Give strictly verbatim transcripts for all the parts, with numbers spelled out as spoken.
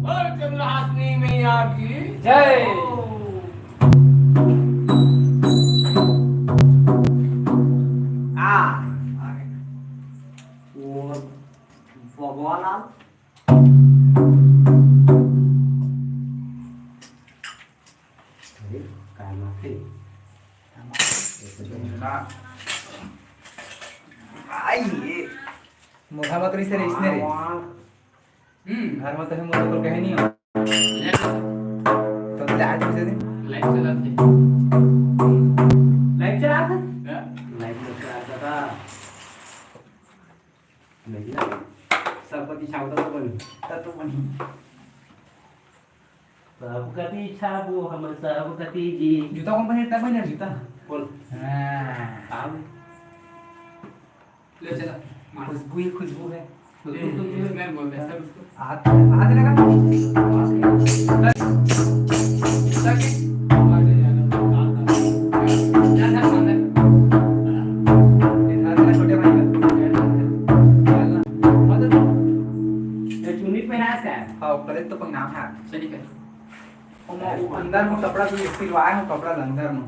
बोल चंद्रहासिनी मैया की जय। आ, वो भगवान आ। अरे, काय माफी? आई ये। मोघा बकरी से रईस ने रे। हम्म। घर में तो हम लोग कहे नहीं हो। ले। तो ले आज से दिन। लाइट चलाते। लाइट चलाते? क्या? लाइट चलाता था। नहीं ना। सरपति छावता तो बनी। तब तो बनी। सब कति छाबो हम सब कति जी। जूता कौन पहने? इतना पहने जूता? कौन? हाँ। आम। ले चला। खुशबू ही खुशबू है। खुशबू, खुशबू है। इसमें बोलते हैं सर उसको। हाथ, हाथ लगा। ये हाथ लगा छोटे भाई का। ये चुन्नी पहना है। हाँ, पहले तो पहनाम है। सही कह। अंदर में कपड़ा तो सिलवाए हो, कपड़ा ल अंदर में।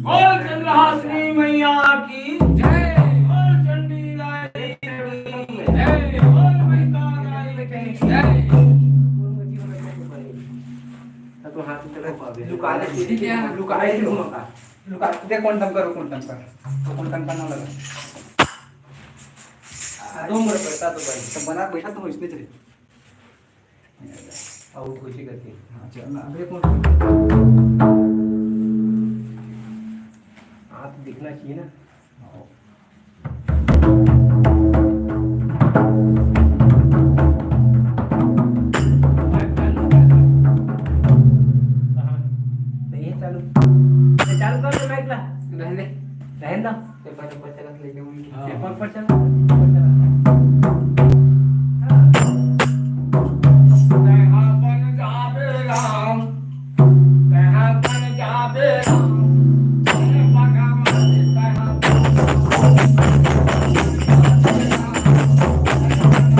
बोल चंद्रहासिनी मैया की जय। बोल चंडी राय की जय। बोल मैता राय की जय। तो हाथ उठा के लुका ले, ठीक है। लुका ले, लुका। लुका, देख कौन तम करो, कौन तम कर। तो कौन तम करना लगा। दो मिनट बैठा तो भाई। तो बना, बैठा तो इसने चले। अउ खुशी करके। हाँ, चल ना, अबे कौन? हाथ दिखना चाहिए ना। हाँ। नहीं, चालू। ये चालू कर दो माइक ला। रहने। रहने दो। पेपर, पेपर चला, लेके उनकी। हाँ। पेपर पर चला, पेपर पर चला। हाँ। तैं हा बन जाबे राम, तैं हा बन जाबे राम, हे भगवान, तैं हा बन जाबे राम।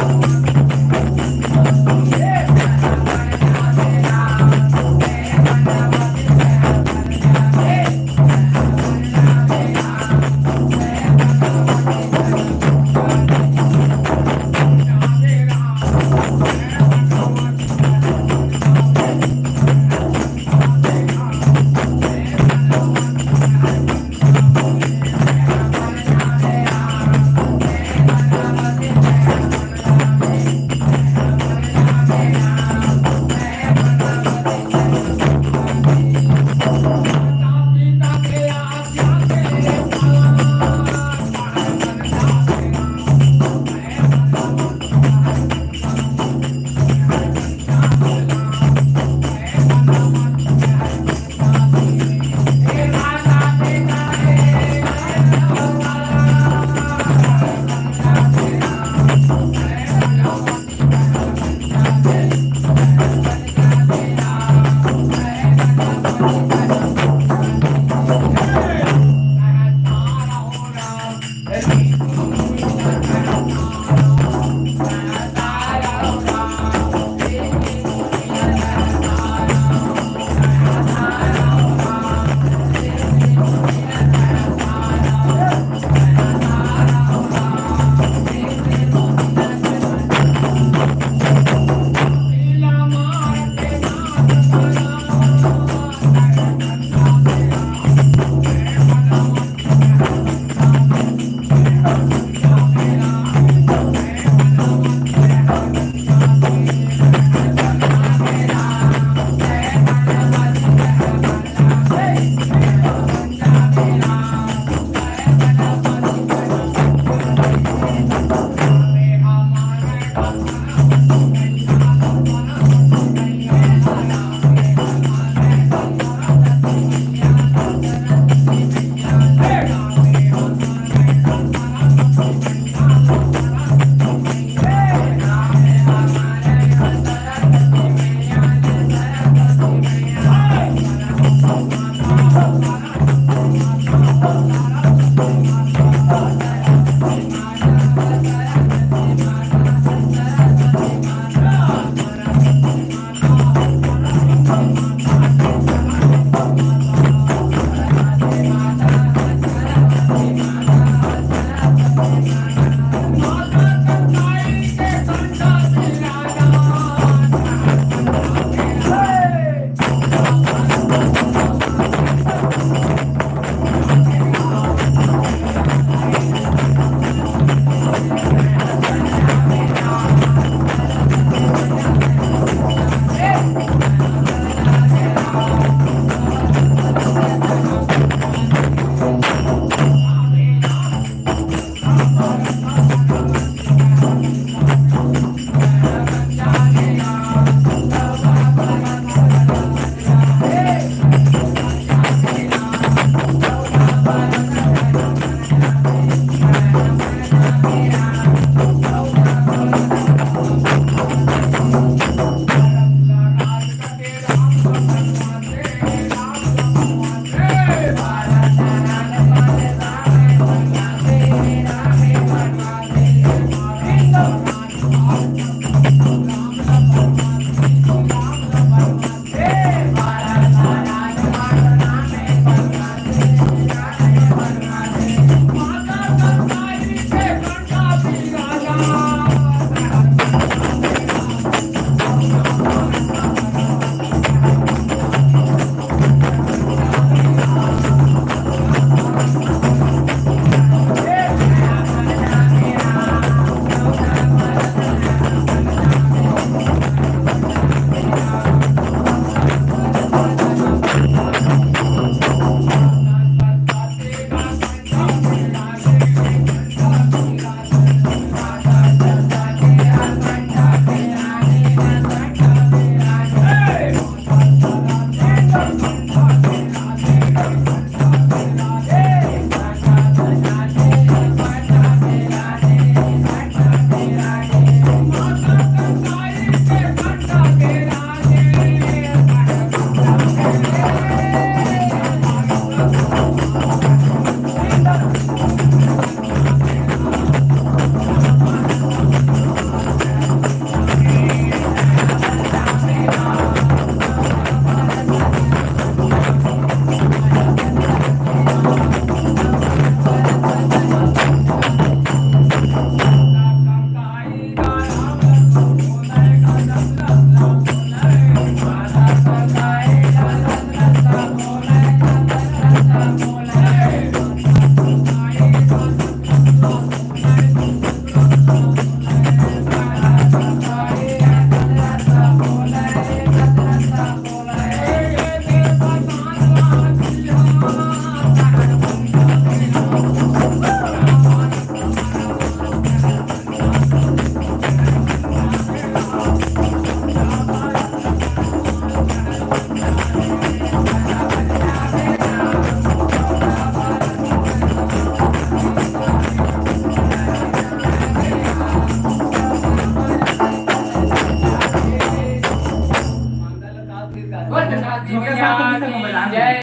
जय।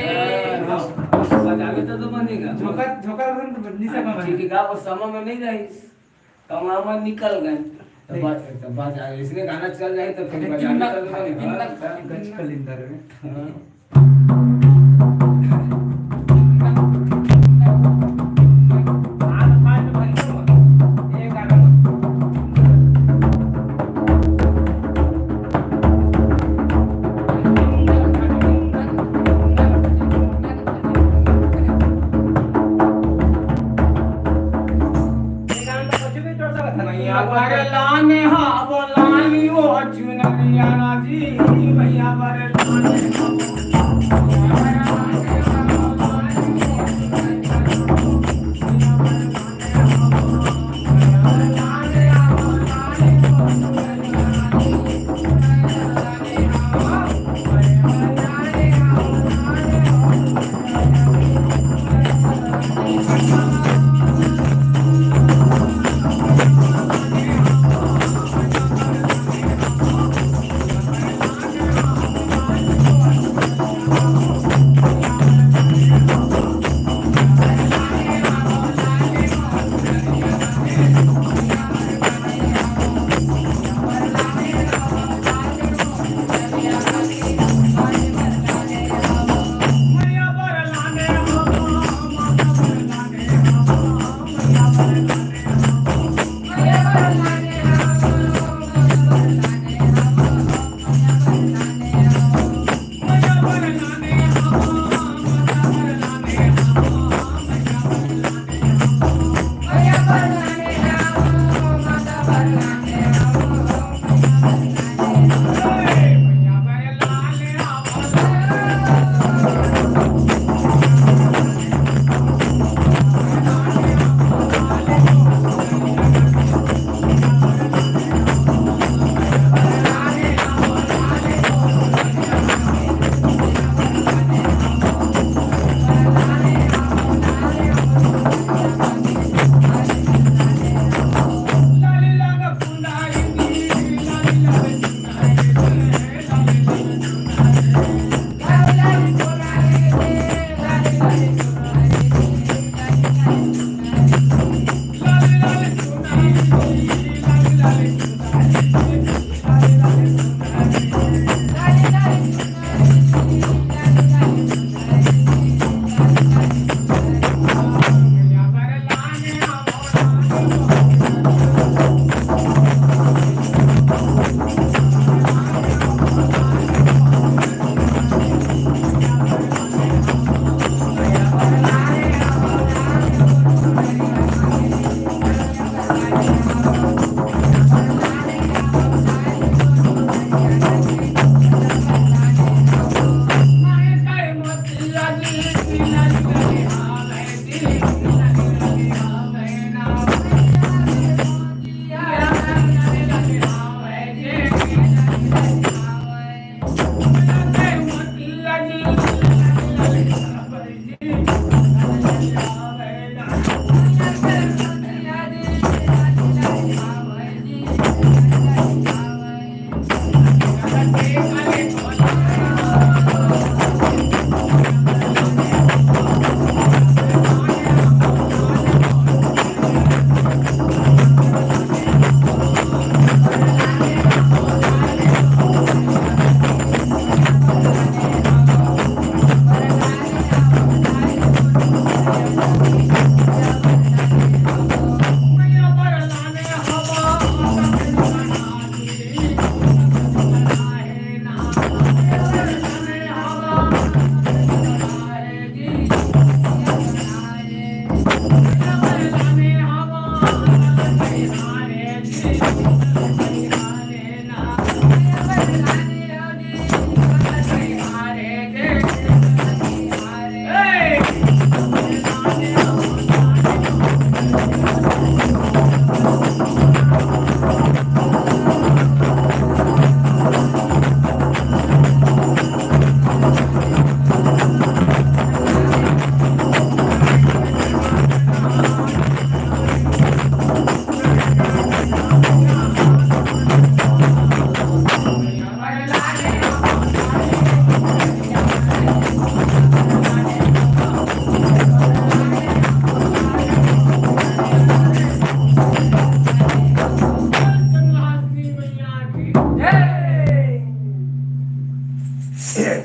बजावे तो, तो बनेगा। झोंका, झोंका रहा तो बन नहीं सका। ठीक है, गा, वो समय में नहीं रही, कमावा निकल गए। तो बज-, तो बजा, इसने गाना चल जाए तो फिर बजावे तो, तो बनेगा। गच कलिंदर में। हाँ। मैया बर लाने हवो लानी वो चुनरिया ना जी, मैया बर लाने हवो।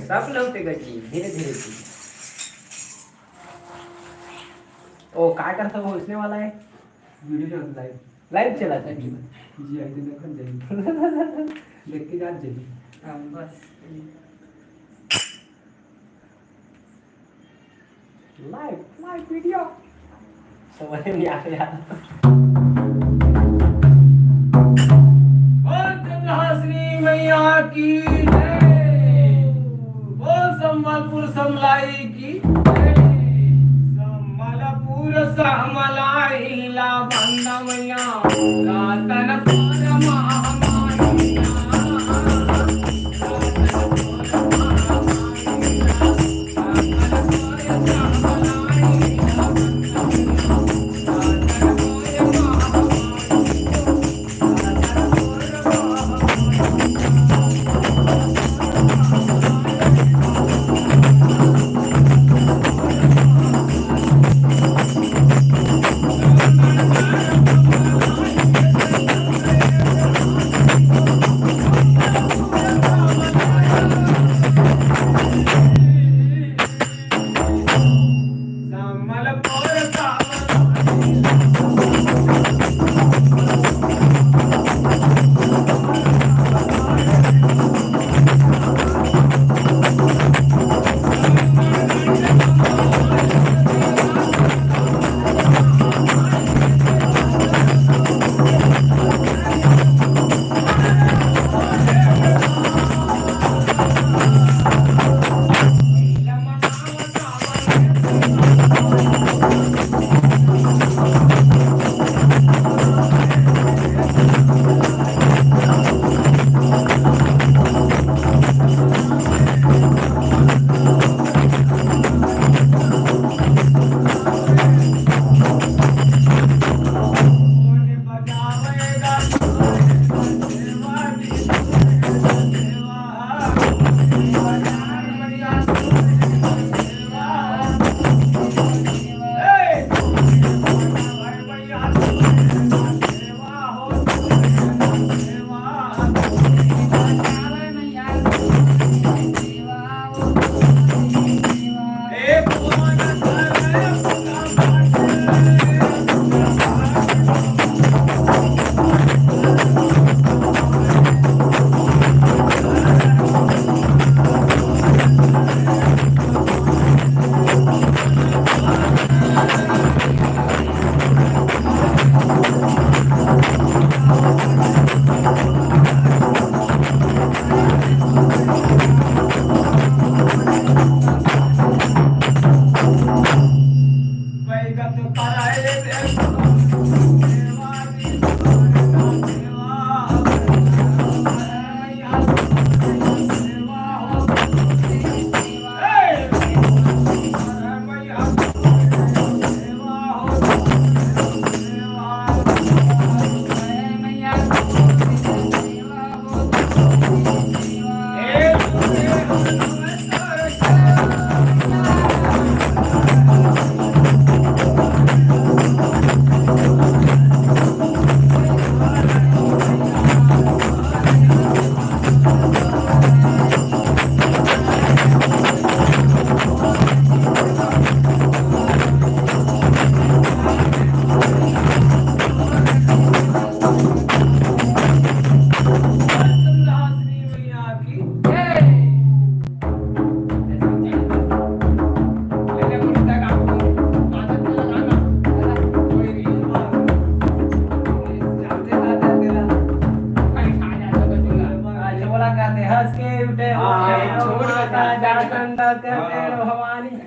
सब लोग ते गई, धीरे धीरे जी। ओ, का करता वो इसने वाला है? वीडियो चलत हे, लाइव। लाइव चलत हे। जी, आई तो देखत जाई। देख के जात जाई। हाँ, बस। Live, live video. समझ में नहीं आ रहा। बोल चंद्रहासिनी मैया की जय। बोल संबलपुर समलाई की जय। संबलपुर समलाई ला बंदा मैया, रातन पर महामारी। हाँ, हाँ, हाँ।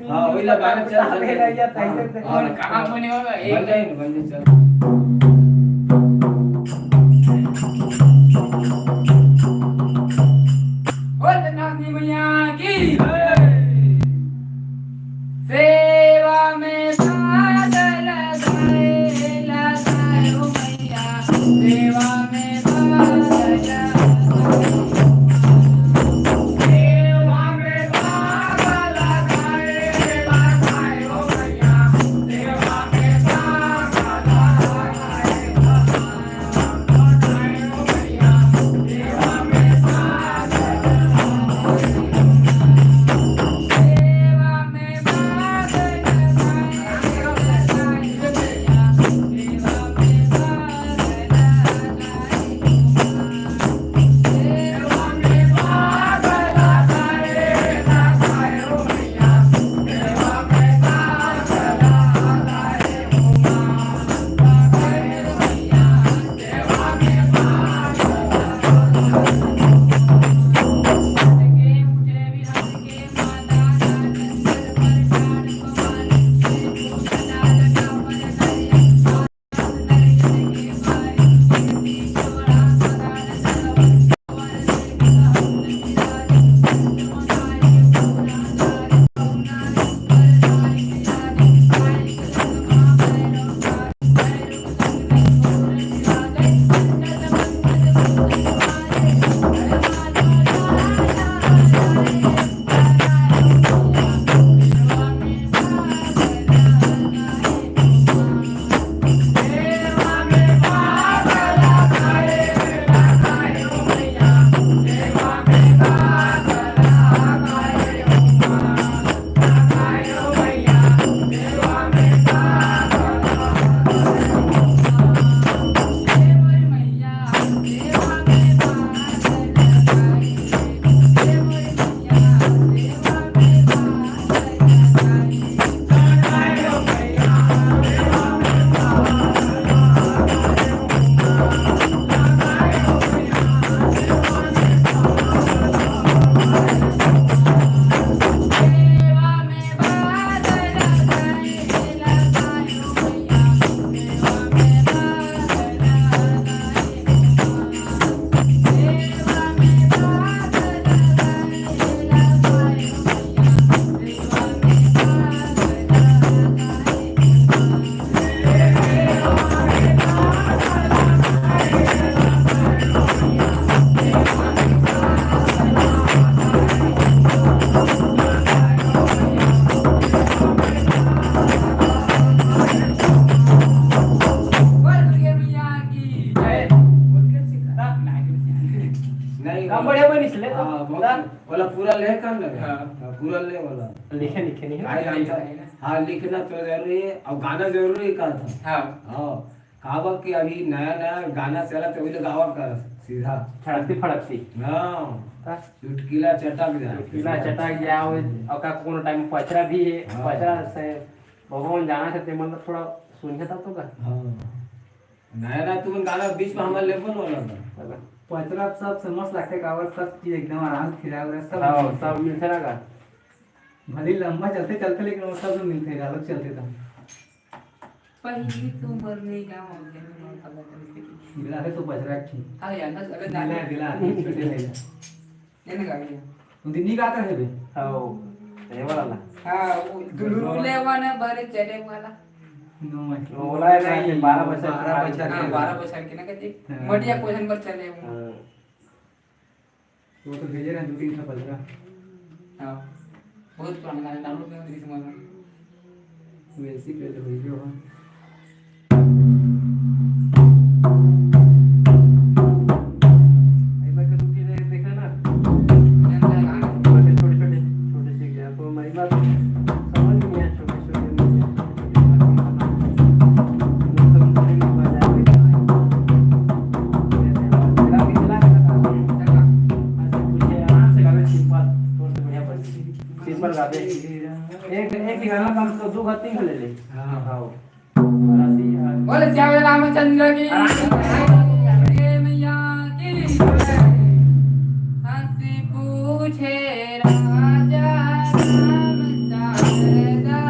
हाँ, वही ला गाना चल, चल, चल। हाँ, हाँ। और कहाँ बने होगा? एक बन जाए ना, बन जाए, चल। बोल जगन्नाथ जी मैया की। सेवा में बादल गाए, लगाए हो मैया, सेवा में बादल गाए। सेवा में बादल गाए, लगाए हो मैया, सेवा में बादल गाए। नहीं, का वाला। बढ़िया बनिस ले तो। हाँ, बहुत हाँ। वाला पूरा ले कर लगे। हाँ। हाँ, पूरा ले वाला। लिखे, लिखे नहीं। काय जानता है? हाँ, लिखना तो जरूरी है, और गाना जरूरी है, कहा था। हाँ। हाँ, कहावत कि अभी नया नया गाना चला तो वही गावा कर सीधा। छड़कती फड़कती। हाँ। का? चुटकिला चटक जा। चुटकिला चटक जा, वो, और का कोनो टाइम पचरा भी है, हाँ। पचरा से भगवान जाना से ते मतलब थोड़ा सुनिए था तो का? हाँ। नया नया तुमन गाना बीच में हमारे लेबो न वाला था। पचरा सब से मस्त लगथे, काबर सब चीज एकदम आराम से खिलाए वाला सब हाँ, मिलथे। सब मिलथे ना का? भले लंबा चलथे, चलथे, लेकिन वो सब में मिलथे, अलग चलथे तो। पहली तो मरने का मौके में मौका लगा। मिला है तो पचरा ठीक। हाँ यार, बस अगर दिला, गाना दिला, छोटे भाई। ये ना गाड़ी है। उनकी नी गाता है बे? हाँ, ये वाला ना। हाँ, वो दुलू ले वाला, बारे चले वाला। नो, मैं वो वाला है ना, कि बारह बजर के बारह मारे। बजर के। हाँ, बारह बजर के ना कहते। हाँ। मटिया पोजन पर चले वो। हाँ। वो तो भेजे रहे दो तीन ठा पचरा। हाँ, बहुत पुराना गाना, download नहीं होती किसी में। वैसी पहले वही जो है। एक बार कल उठी रहे, देखा ना? छोटे, छोटे, छोटे, छोटे सीख गया। तो हमारी बात समझ नहीं है, छोटे, छोटे, छोटे, छोटे, छोटे, छोटे, छोटे, छोटे, छोटे, छोटे, छोटे, छोटे, छोटे, छोटे, छोटे, आराम से गावे, simple, तोर से बढ़िया बन। Simple गावे। एक, एक ही गाना कम से कम दो घंटे ले ले। हाँ। हाँ। बोले श्याम रामचंद्र की। प्रेम मैया की। हंसी पूछे राजा राम शारदा।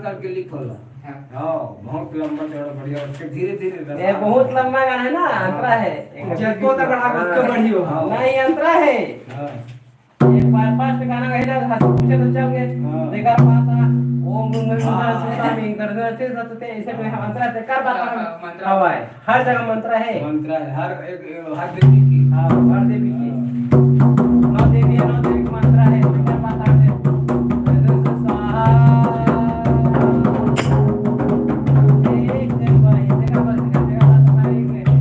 करके लिखो ला। हाँ। हाँ, बहुत लंबा चौड़ा बढ़िया, उसके धीरे धीरे रस ये बहुत लंबा गाना है ना, हाँ। अंतरा है। जब को तक बढ़ा, हाँ। उसको बढ़ियो। हाँ। नहीं, अंतरा है। हाँ। ये पा-, पाँच गाना गाइला, हंस पूछे तो चल गए। हाँ। देखा बात आ, ओम गुम गुम हाँ। गुम गुम गुम गुम करते रहते, तो ते ऐसे में हाँ। अंतरा है, कर बात हाँ, आ, हाँ, मंत्र। हवा है। हर जगह मंत्र है। मंत्र है, हर एक, हर देवी की। हाँ, हर देवी की। हाँ। नौ देवी है, नौ देवी का मंत्र है, मंत्र पाठ है। स्वाहा। एक, एक, एक, एक, एक, एक, एक, एक, एक, एक, एक,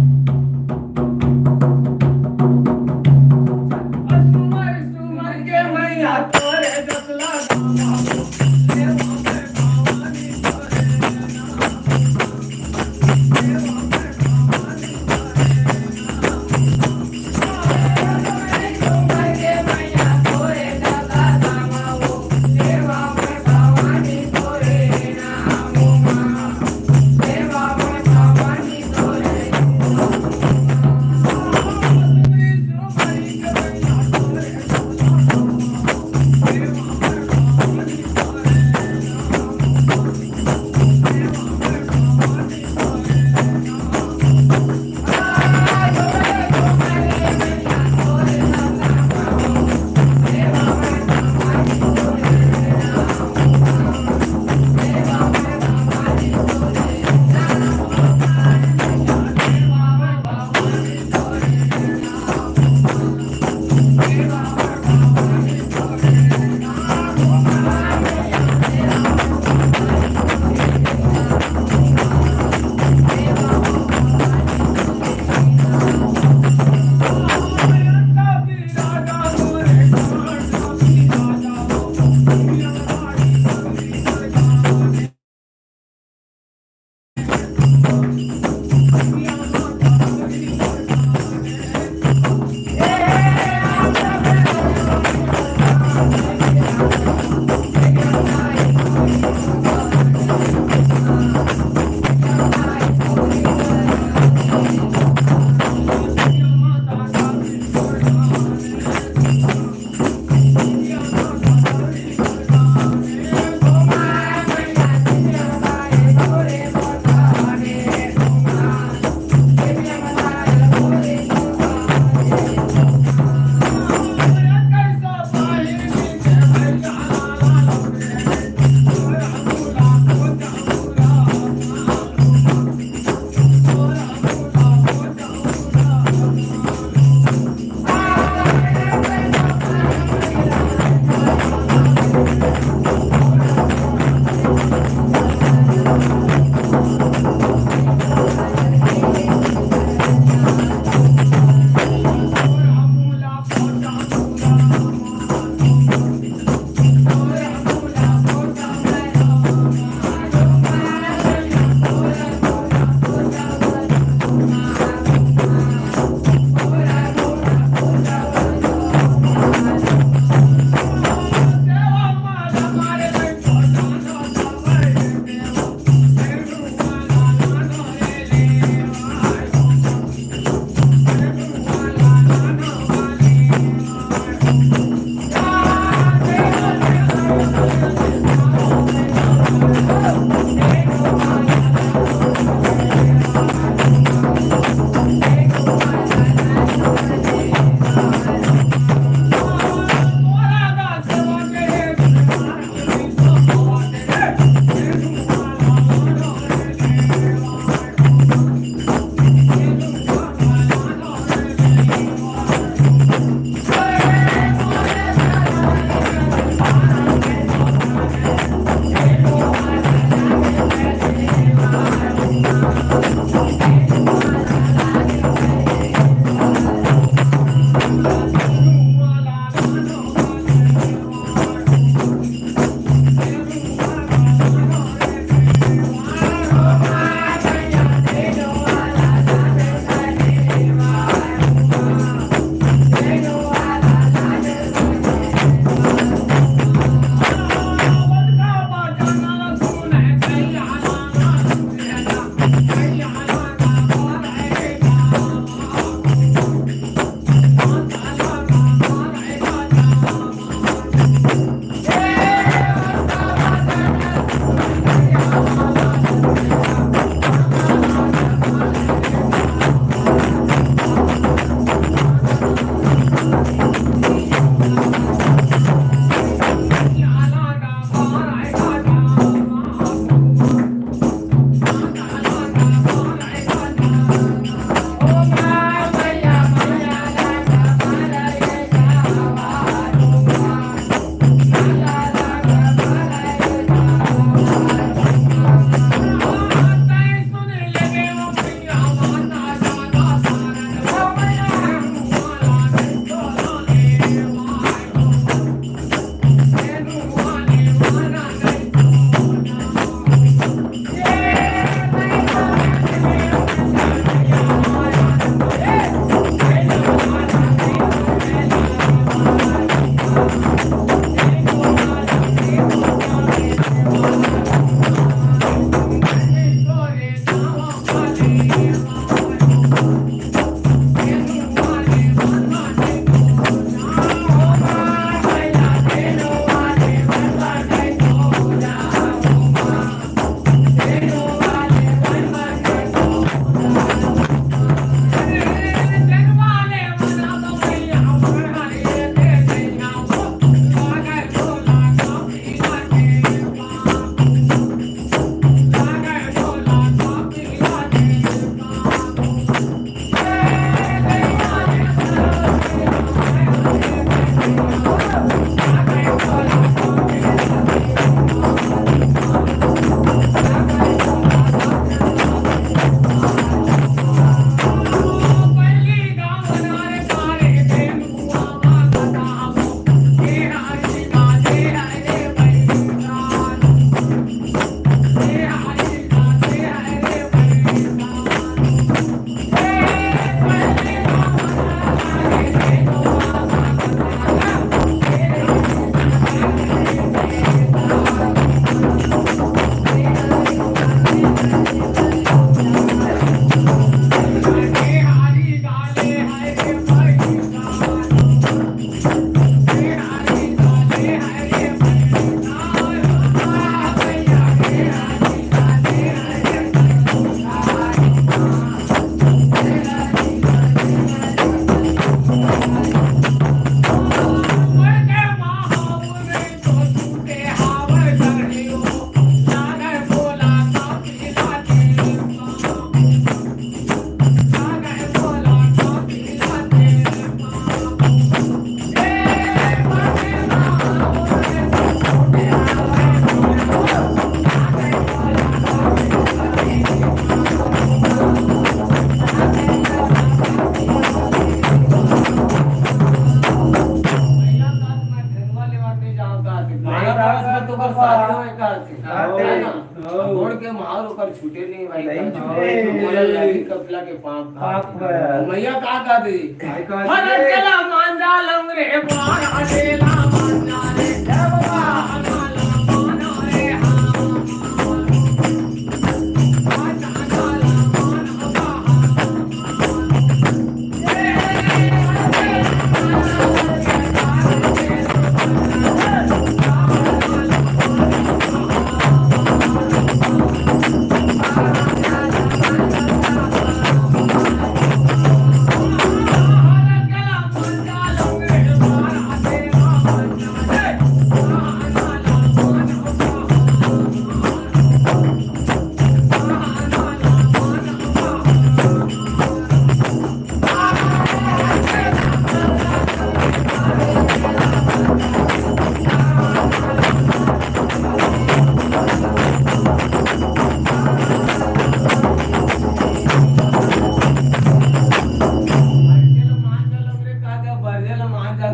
बारह बरस में तो ओकर शादी होय कहाथे। हाँ। है ना? हाँ। गोड़ के मार ओकर छूटे नहीं भाई, नहीं का छूटे। छूटे। बोला लड़ी कपिला के पाँव का। पाँव का। मैया का कहा दे? काय कहा हर दे? चला मांजा लंग रे, बाहर चला मांजा रे।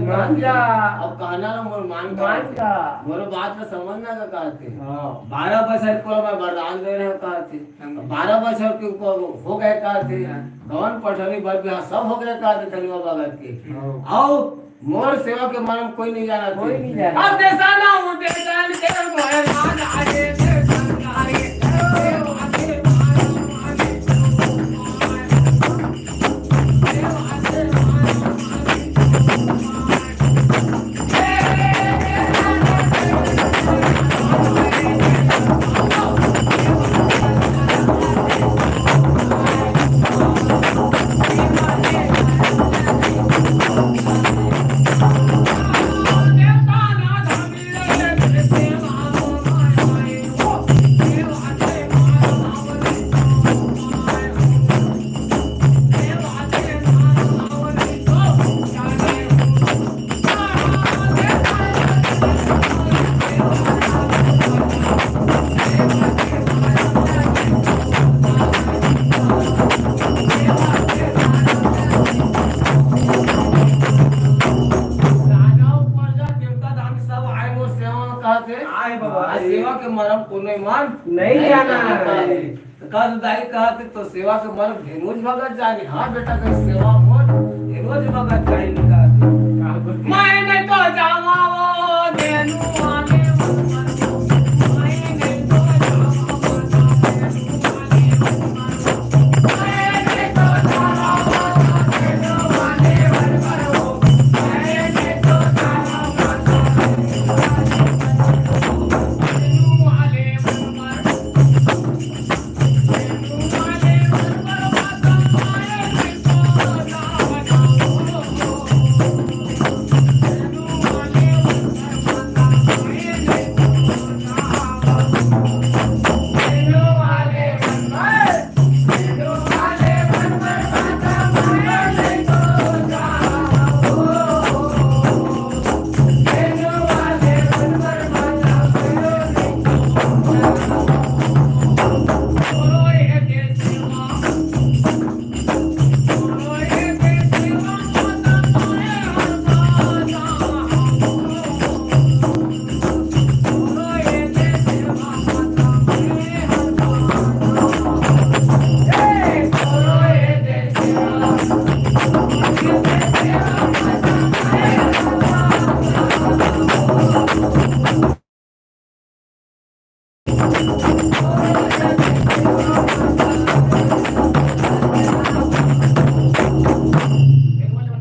मान जा। अब कहना ना मोर मान का मान जा। मोर बात ला समझना का कहत हे। हाँ। बारह बछर के मैं वरदान दे रहे हो कहत हे। बारह बछर के ऊपर हो गए कहत हे। हाँ। गवन पठरी बर बिहाव सब हो गए कहत हे धनुआ भगत के। हाँ। अउ मोर सेवा के मरम कोई नहीं जानत हे। कोई नहीं जानत। अब देसा ना हूँ, देसा नहीं, देव भगवान आगे, देव संगारे, देव आगे, मारो आगे। राजा अउ प्रजा, देवता दानव सब आए मोर सेवा में कहत हे। आए बाबा, आ सेवा के मरम कोनो मन नहीं नहीं जाना जाना है। है। तो का दाई कहत हे, तो सेवा के मरम धेनुज भगत जानी। हाँ बेटा, के सेवा मोर धेनुज भगत जानी कहत हे। मैं नहीं तो जावा वो धेनु आने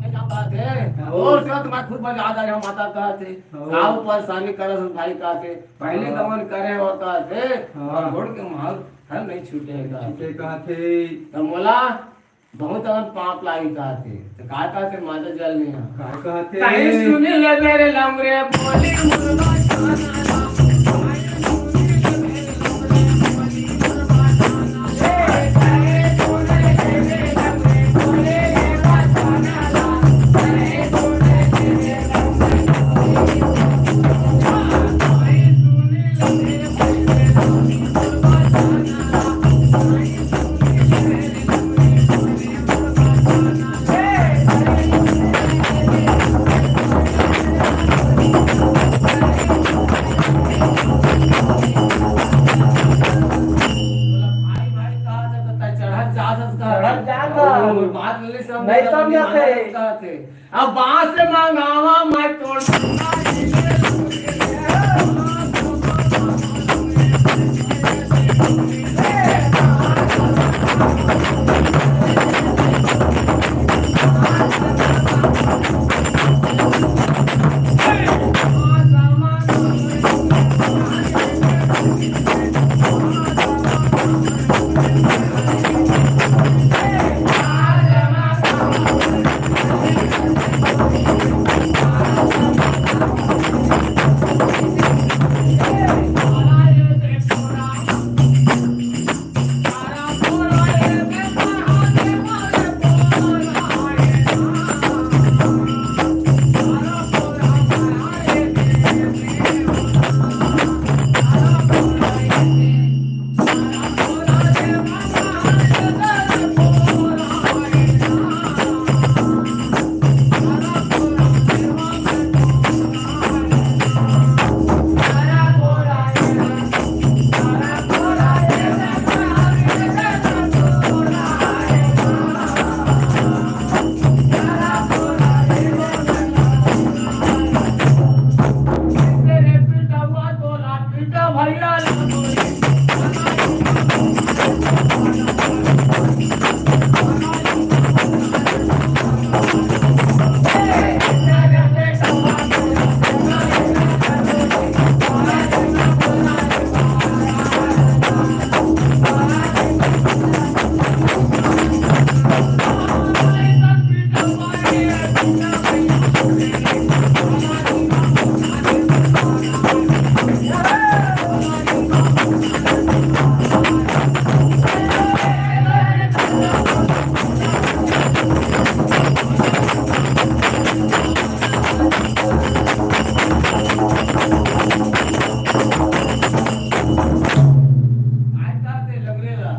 और से तुम्हारे खुद बजा जा रहे हो, माता कहत हे। हाँ। का परेशानी करत हे भाई कहत हे। पहले हाँ। गमन करे हो कहत हे। हाँ। और घोड़ के माल हर नहीं छूटे हे कहत हे। छूटे कहत हे। त मोला बहुत अकन पाप लागी कहत हे। त का कहत हे माता जल नहीं हे। का कहत हे? कहीं सुन ले मेरे लमरे बोली मुर्गा। अब बांस मंगावा मैं तोड़।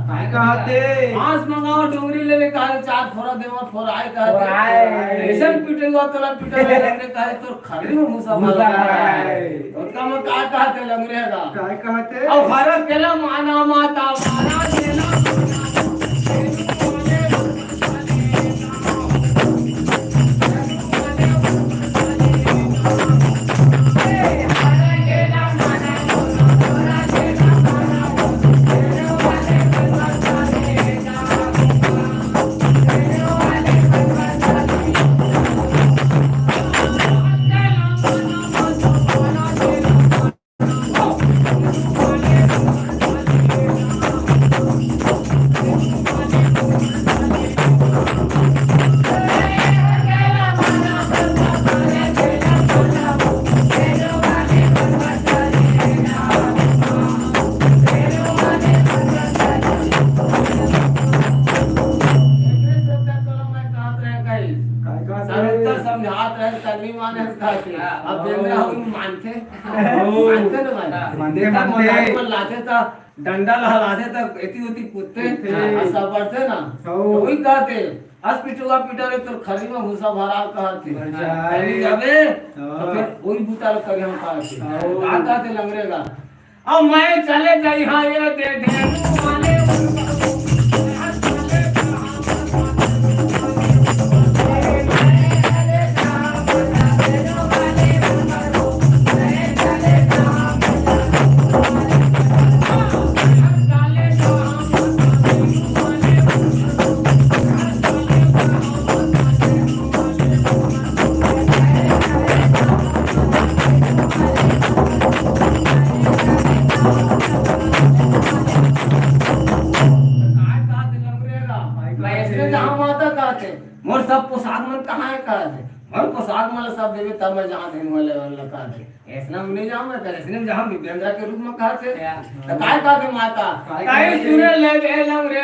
काय कहत हे? बांस मंगावा, डोंगरी ले ले, कहा चार फोरा देवा, फोराय कहत हे। फोराय। अइसन पीटेंगा, तोला पीटेंगा, लंगरे कहा, तोर खर्री में भूसा भूसा भरा है। है। ओतका में का कहत हे लंगरे गा? काय कहत हे? अब हरा केला माना माता, माना केला। काय कहत हे? सरलता समझात रहे, तनी माने कहत हे। अब बेंदरा हो मानथे। ओ। मानथे ना भाई? मानथे, देखा, मानथे। मोटाई में लाथे त डंडा ला हलाथे त एती ओती कूदथे, कूदथे। अउ सब बढ़थे ना। ओ। त वही कहत हे, अस पिटुआ पिटा रे तोर खर्री में भूसा भरा कहत हे। अच्छा। अरे अबे, हाँ। त फेर वही बूता ल करिहंव कहत हे। ओ। का कहत हे लंगरे गा? अब मैं चले जाई हाँ ये दे दे। अइसने जहाँ माता कहत हे, मोर सब पोशाक मन कहाँ हे कहत हे, मोर पोशाक मन ला सब देबे तब मैं जहाँ देन वाले वाला कहत हे। अइसने में नहीं जाऊँ मैं, अइसने में जहाँ भी बेंदरा के रूप में कहत हे। या। त काय कहत हे माता? काय ताई कहत हे? सुने ले बेलम रे।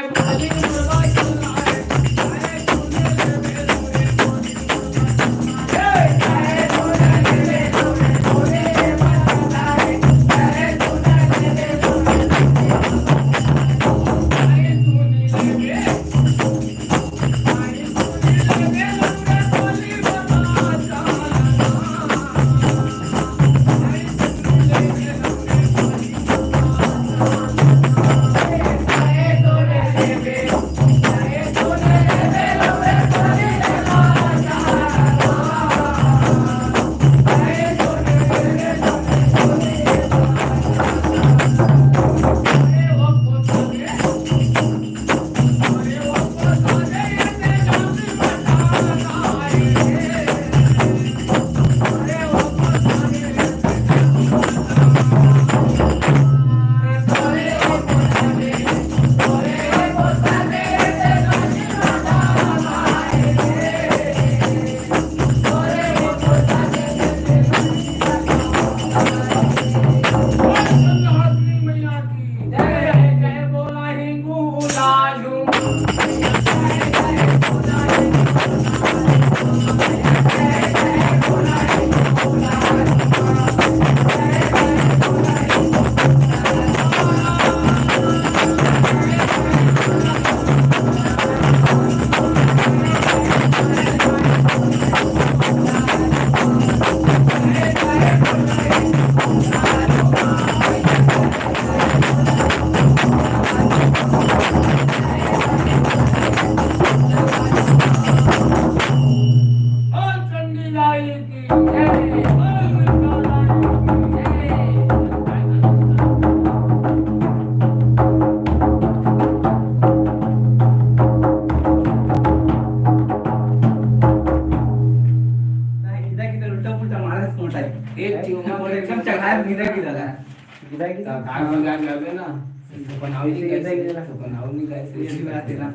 एक ठो मोर एकदम चढ़ाए गिरा गिरा ला। गिरा गिरा। तो गाय बंगाल में आवे ना, तो बनाओ नहीं ऐसे कैसे? गिरा गिरा। तो बनाओ नहीं कैसे? ये भी बात है ना।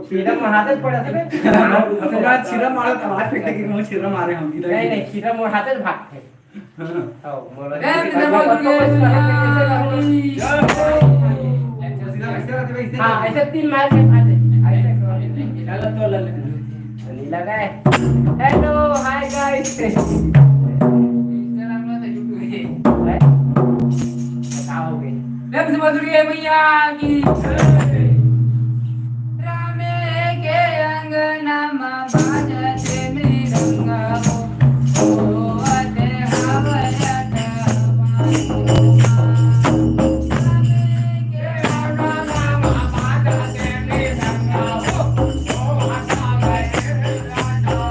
छीरा मार के मोर हाथे पड़ा था बे। पूरा छीरा मारा था, हाथ फेंक के मोर छीरा मारे हम। नहीं, नहीं, छीरा मोर हाथे भाग थे। हाँ। आओ, मोर ए, बिना बोल के। हाँ, ऐसे तीन मार के खा दे। ऐसे कर। चलो, तो ले ले। तो नहीं लगा है। Hello, hi guys। Instagram में तो YouTube है। बताओ बे। प्रेम से बोल दुर्गे मैया की। रामे के अंगना मा बाजत मृदंगा हो, होवत हवय अठवा। रामे के अंगना मा बाजत मृदंगा हो, होवत हवय अठवा।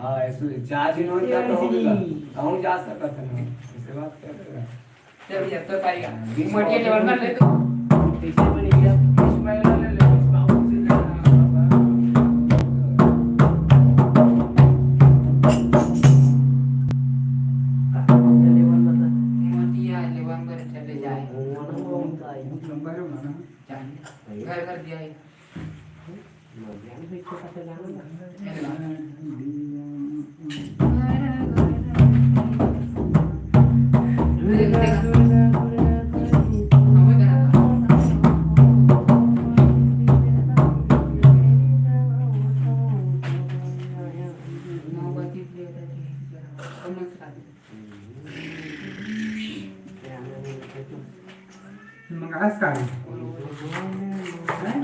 हाँ, ऐसे चार दिन हो गया तो हो गया। कहूँ जा सकत है ना, ऐसे बात कर रहे हैं। चल भैया, तो पाएगा। बीस मोटी लेवल कर ले तो। कैसे बनी भैया? बीस महीना ले ले, बीस बाबू से ले ले। मोटी है, लेवल कर चले जाए। बहुत लंबा है ना। जाने। घर घर दिया है। मंगास का है? हैं?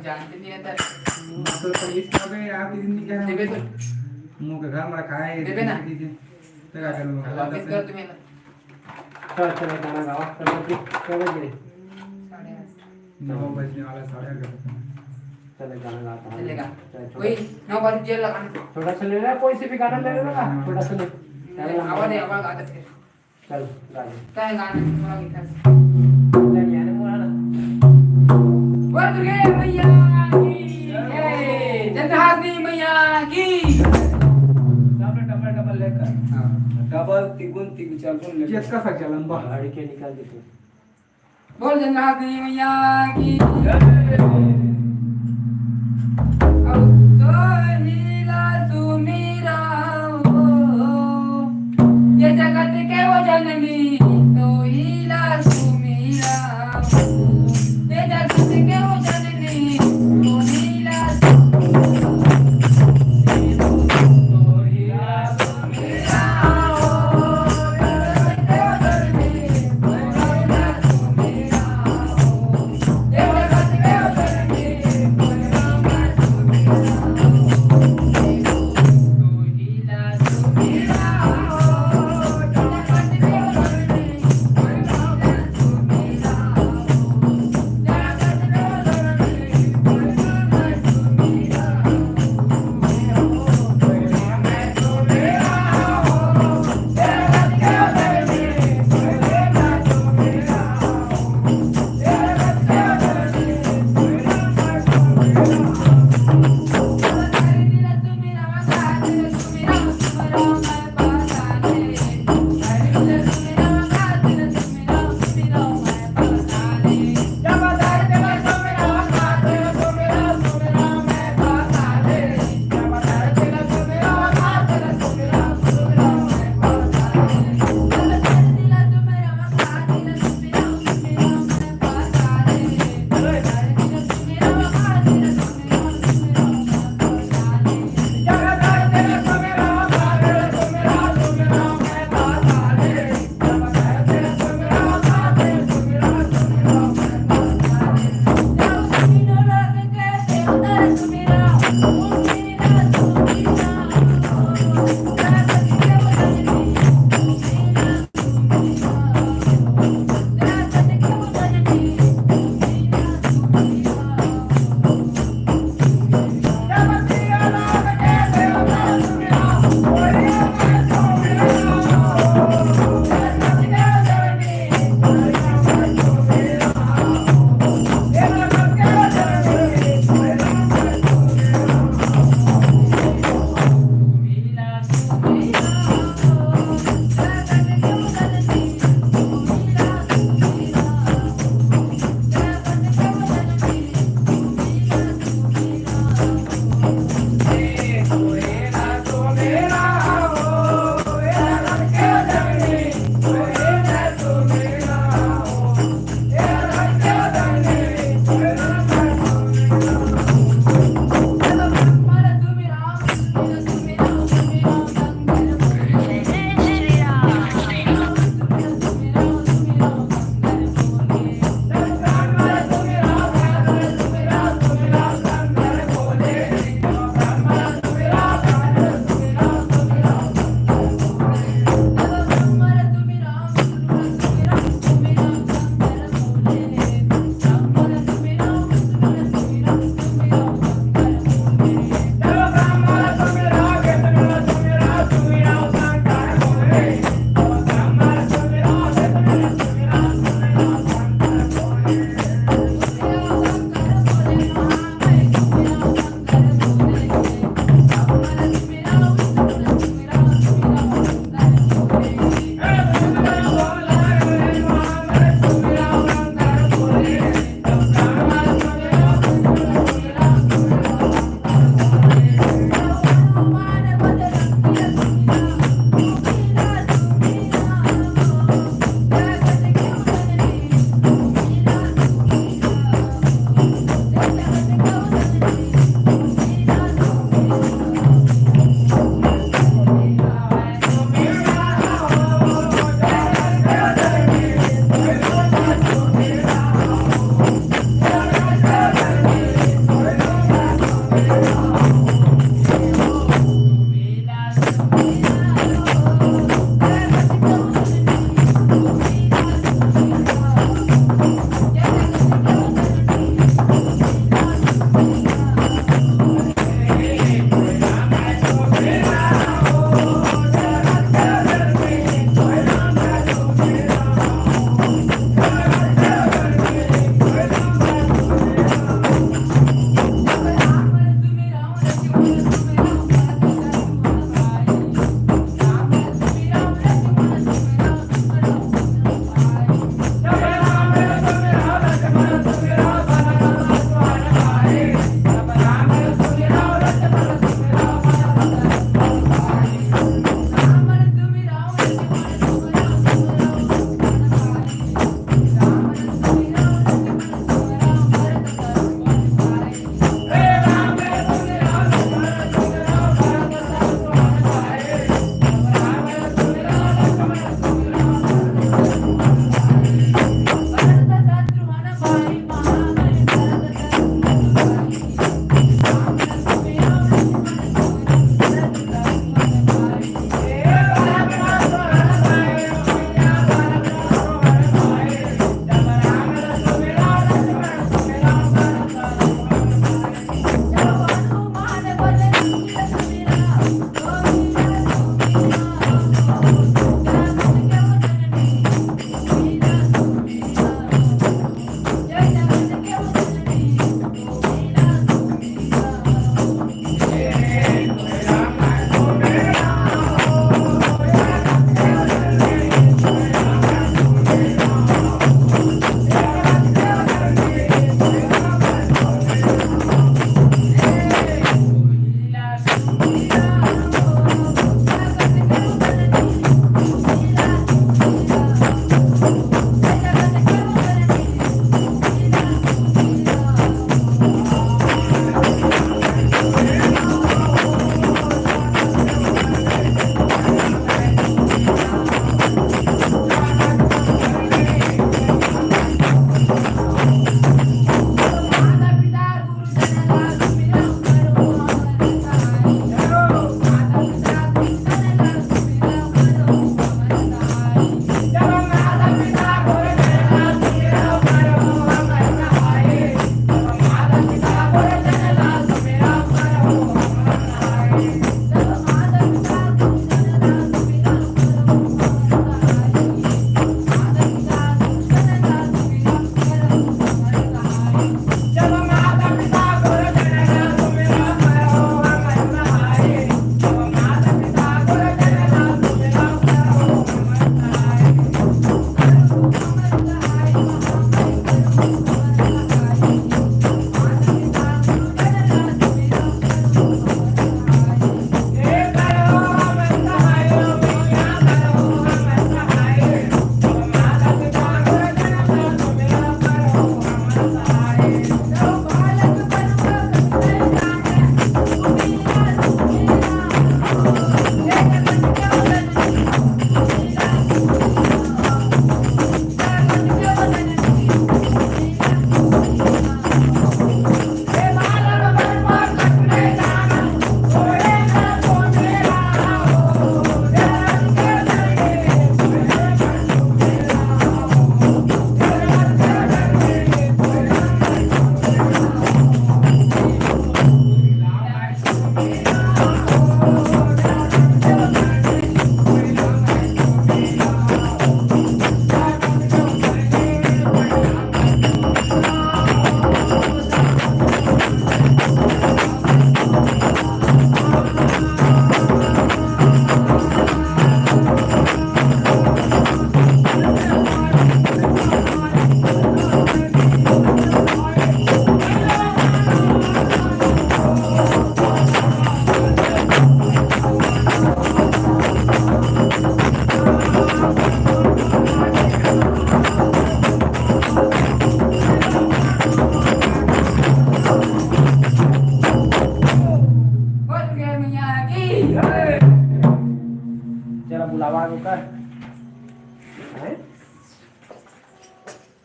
जानते नहीं है तर। तो पुलिस का भी आप दिन नहीं कह रहे। देबे तो। मुंह के घर में रखा है, देबे ना। तो क्या करूँगा? वापस कर तुम्हें ना। चल, चल, गाना गावा। चल, चल, चल, चल। साढ़े आठ। नौ बजने वाला, साढ़े आठ बजे। चले, गाना गाता हूँ। चलेगा। चल, छोटा कोई नौ बज दिया लगाना। छोटा सा ले ले, कोई सी भी गाना ले ले ना, हाँ। छोटा सा ले। आवाज नहीं, आवाज आदत है। चल, गा दे। क्या है गाना? थोड़ा मीठा सा। चल, यार, बोला ना। बोल दुर्गे मैया की जय, चंद्रहासिनी मैया की। सामने डबल डबल लेकर। हाँ। डबल, तिगुन, तिगुन, चरगुन लेकर। जितना सा चलन बा। गाड़ी के निकाल दे तू। बोल चंद्रहासिनी मैया की। जय। अब तो हिला सुमीरा हो, ये जगत के वो जननी, तो हिला सुमीरा हो, ये जगत के वो जननी, तो हिला सुमीरा हो।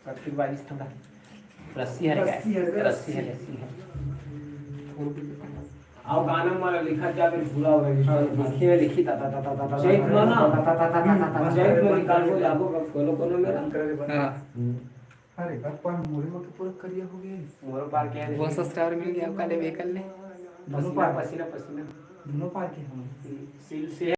कटकी बारिश ठंडा। रस्सी हरे का? रस्सी हरे, रस्सी हरे, रस्सी। रस्सी हरे। अउ गाना मन लिखत जा, फिर भूला हो रही। लिखे में लिखी ता, ता, ता, ता, ता, ता, चैत में ना? ता, ता, ता, ता, ता, ता, ता, चैत में निकालबो, जाबो, अब कोनो, कोनो में ना। हाँ। अरे, बाप, मोरे में तो पूरा करिया हो गया। मोरो पार के वो सब्सक्राइबर मिल गया, काले वे कर ले। पसीना, पसीना, पसीना। दोनों पार के हम। सील से